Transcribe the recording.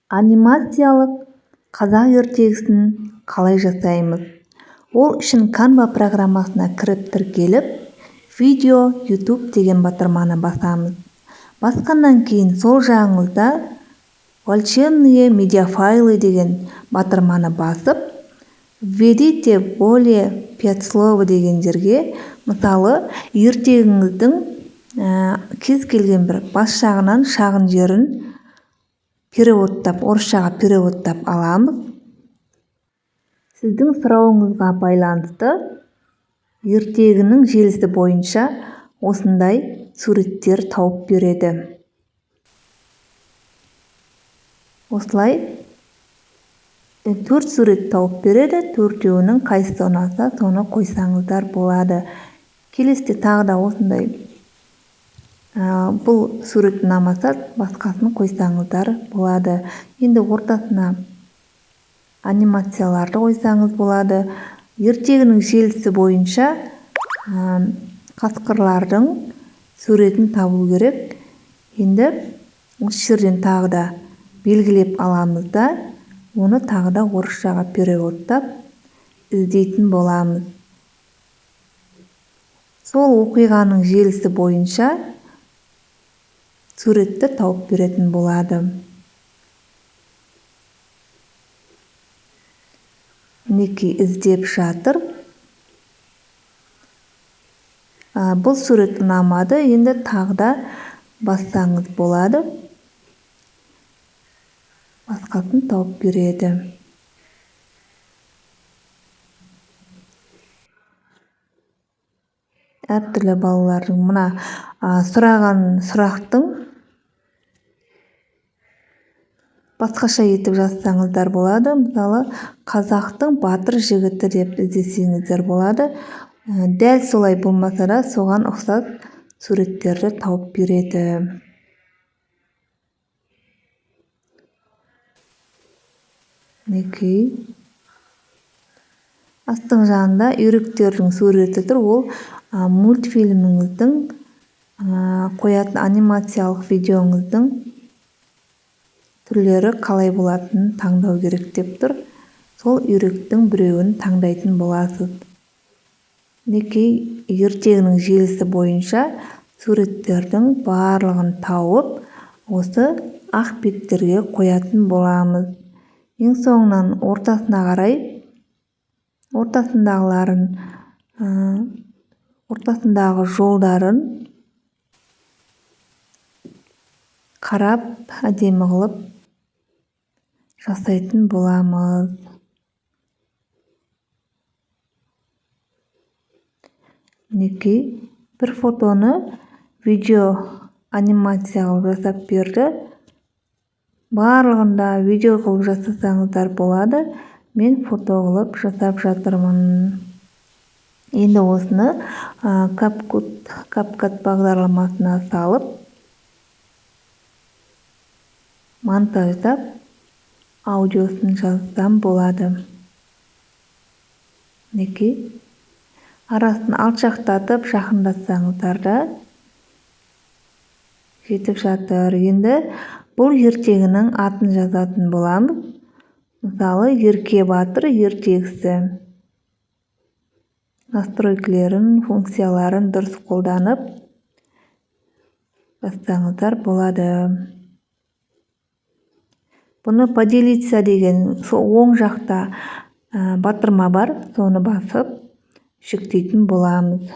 Анимациялық қазақ ертегісін қалай жасаймыз? Ол үшін Canva программасына кіріп тіркеліп, «Видео YouTube» деген батырманы басамыз. Басқаннан кейін сол жағыңызда «Волшебные медиафайлы» деген батырманы басып, «Введите более 5 слов» деген жерге, мысалы, ертегіңіздің кез келген бір бас жағынан шағын жерін переводтап, орысшаға переводтап аламыз. Сіздің сұрауыңызға байланысты ертегінің желісі бойынша осындай суреттер тауып береді. Осылай төрт сурет тауып береді. Төртеуінің қайсысы ұнаса, соны қойсаңыздар болады. Келесіде тағы да осындай, бұл сурет ұнамаса, басқасын қойсаңыздар болады. Енді ортасына анимацияларды қойсаңыз болады. Ертегінің желісі бойынша қасқырлардың суретін табу керек. Енді осы жерден тағы да белгілеп аламыз да, оны тағы да орысшаға переводтап іздейтін боламыз. Сол оқиғаның желісі бойынша суретті тауып беретін болады. Мінекей, іздеп жатыр. Бұл сурет ұнамады, енді тағы да бассаңыз болады, басқасын тауып береді. Әртүрлі балалардың мына сұраған сұрақтың басқаша етіп жазсаңыздар болады. Мысалы, «Қазақтың батыр жігіті» деп іздесеңіздер болады. Дәл солай болмаса да, соған ұқсас суреттерді тауып береді. Мінекей, астың жағында үйректердің суреті тұр. Ол мультфильміңіздің, қоятын анимациялық видеоңыздың түрлері қалай болатынын таңдау керек деп тұр. Сол үйректің біреуін таңдайтын боласыз. Мінекей, ертегінің желісі бойынша суреттердің барлығын тауып, осы ақ беттерге қоятын боламыз. Ең соңынан ортасына қарай, ортасындағыларын, ортасындағы жолдарын қарап, әдемі қылып жасайтын боламыз. Мінекей, бір фотоны видео анимация қылып жасап берді. Барлығында видео қылып жасасаңыздар болады. Мен фото қылып жасап жатырмын. Енді осыны CapCut бағдарламасына салып, монтаждап, аудиосын жазсам болады. Мінекей, арасын алшақтатып, жақындатсаңыздар да жетіп жатыр. Енді бұл ертегінің атын жазатын боламыз. Мысалы, «Ерке батыр» ертегісі. Настройкалерін, функцияларын дұрыс қолданып жазсаңыздар болады. Бұны «Поделиться» деген сол оң жақта батырма бар, соны басып жүктейтін боламыз.